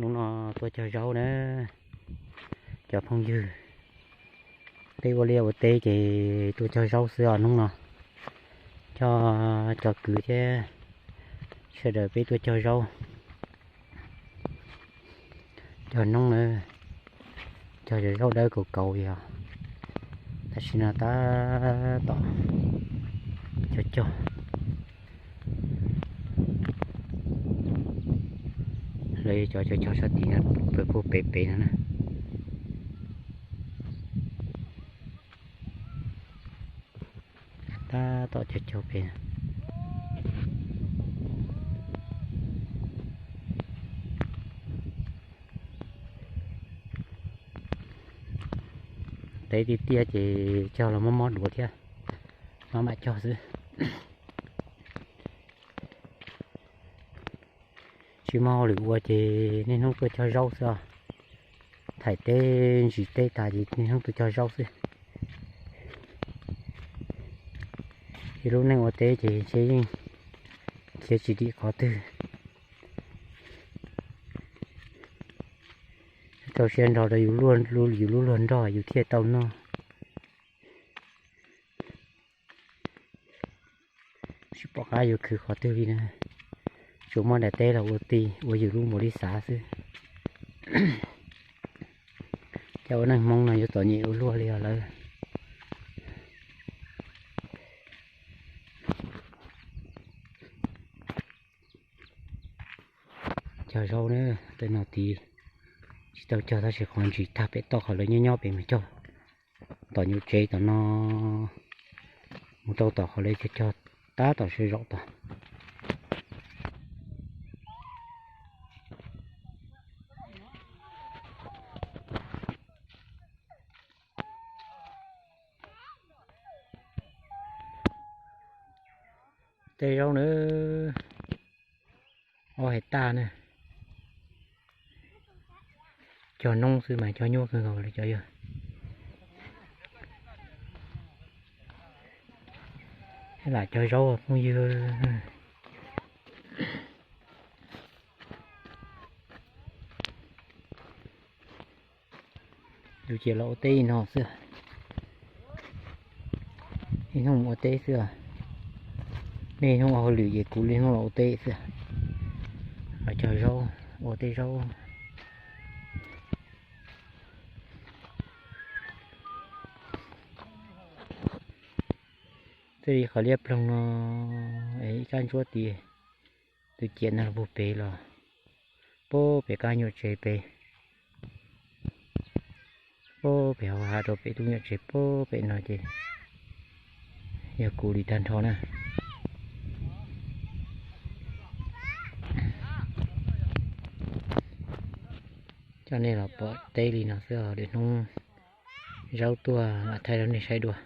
Hnub no tuaj cog zaub na cov phooj ywg. Peb ua liaj ua teb ces tuaj cog zaub xwb os hnub no. Coj cov kwv thiab sawv daws peb tuaj cog zaub. Cog noob na, cog zaub dawb kaus kaus yog. Tam sim no tab tom cog cog. Lawv cov cog cog sab tid no, pem puag pem pem no na. Tab tom cog cog pem. Teb tiaj tiaj ces cog los mob mob duav thiab, no mam cog xwb. Tsis muaj hauj lwm ua ces niaj hnub tuaj cog zaub xwb os. Thaij teb ntsis teb tas ces niaj hnub tuaj cog zaub xwb. Ib lub neej ua teb ces ntshe yeej khiav tsis dim qhov twg. Rau siab nrog rau yus, yus lub luag nrog yus thiaj tau noj. Tsis pom qab yuav khwv qhov twg li na. Tsuas muab daim teb los ua ti ua yus lub muag li xav xwb. Cov ua neej Hmoob no yuav txom nyem ua luaj li os lawv. Cog zaub na, tej no tid tsis tau cog tab sis qhov ntsis tag pem toj qhov lawv nyob nyob pem mas cog. Tom nyuam tsev tom no mus rau tom qhov lawv cog cog tab tom sawv zaum tod. Tej zaub na, ob hais taj na. Cog noob xwb mas cog nyuaj kawg nkaus li cov yog. Lam cog zaub phooj ywg. Yus ces los ua teb no xwb. Ib hnub mus ua teb xwb. Nej hnub ua hauj lwm ces kuv li hnub los ua teb xwb. Los cog zaub, ua tej zaub. Tej li qhov liab ploog no, es ib kab ntsuab tid, tus ciam no puag pem los, puag pem kab nyuam tsev pem, puag pem hauv hav rau pem tub nyuam tsev puag pem no ces yog kuv li tag nrho na. Coj nej los pom teb li no xwb os, lwm hnub zaub tuaj mam thaij rau nej saib dua.